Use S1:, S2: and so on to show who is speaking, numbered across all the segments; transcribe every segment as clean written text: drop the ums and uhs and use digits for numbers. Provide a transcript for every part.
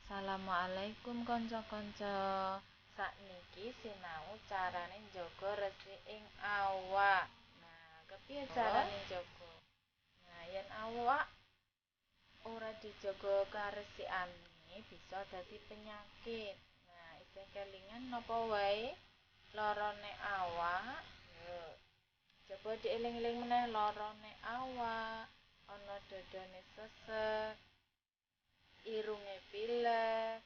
S1: Assalamualaikum kanca-kanca. Sakniki sinau carane njaga resik ing awak. Nah, kepiye carane njaga? Nah, yen awak ora dijaga karesikane bisa dadi penyakit. Nah, isih kelingan napa wae larane awak? Yo. Coba dieling-eling meneh larane awak, ana dadane sesek, irunge pilek,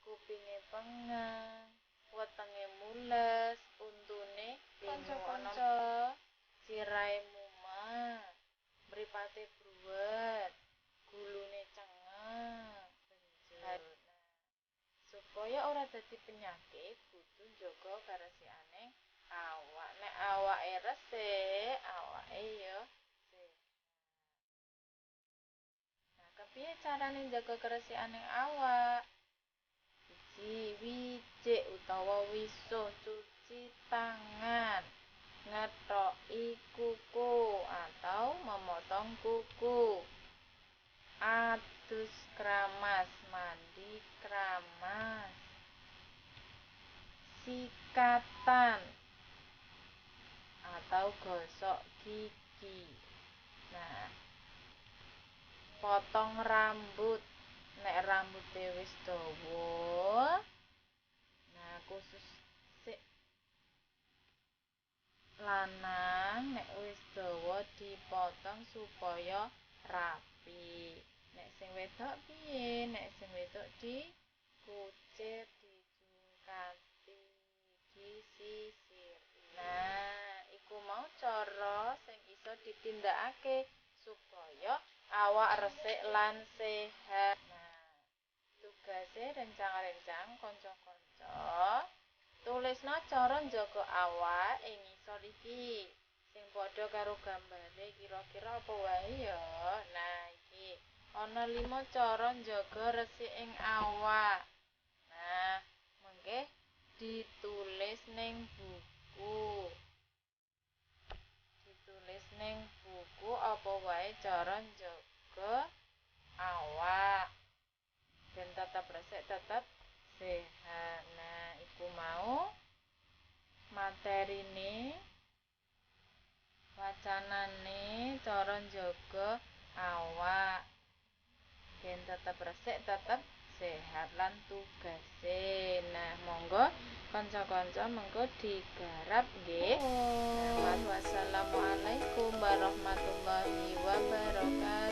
S1: kupinge pengeng, wetenge mules, untune kanca-kanca, sirahe mumet, mripate bruwet, gulune cengeng, benjut. Nah, supaya ora dadi penyakit kudu njaga karesikane awak. Nek awake resik, awake ya sehat. Nah, kepiye carane njaga keresikane awak? Siji, wijik utawa wisuh, cuci tangan, ngethoki kuku atau memotong kuku, adus kramas, mandi kramas, sikatan atau gosok gigi. Nah, potong rambut nek rambute wis dawa. Nah, khusus sik lanang nek wis dawa dipotong supaya rapi. Nek sing wedok piye? Nek sing wedok dikucir, dijungkati, disisir. Nah, iku mau cara sing iso ditindakake supaya awak resik lan sehat. Nah, tugase rencang-rencang kanca-kanca tulisna cara njaga awak ing ngisor iki sing padha karo gambare kira-kira apa wae ya. Nah, iki ana 5 cara njaga resik ing awak. Nah, mengke ditulis ning buku. Ditulis ning buku apa wae cara njaga awak ben tetep resik, tetep sehat. Nah, iku mau materine, wacanane cara njaga awak ben tetep resik, tetep sehat lan tugase. Nah, monggo kanca-kanca mengko digarap nggih. Nah, wassalamualaikum warahmatullahi wabarakatuh.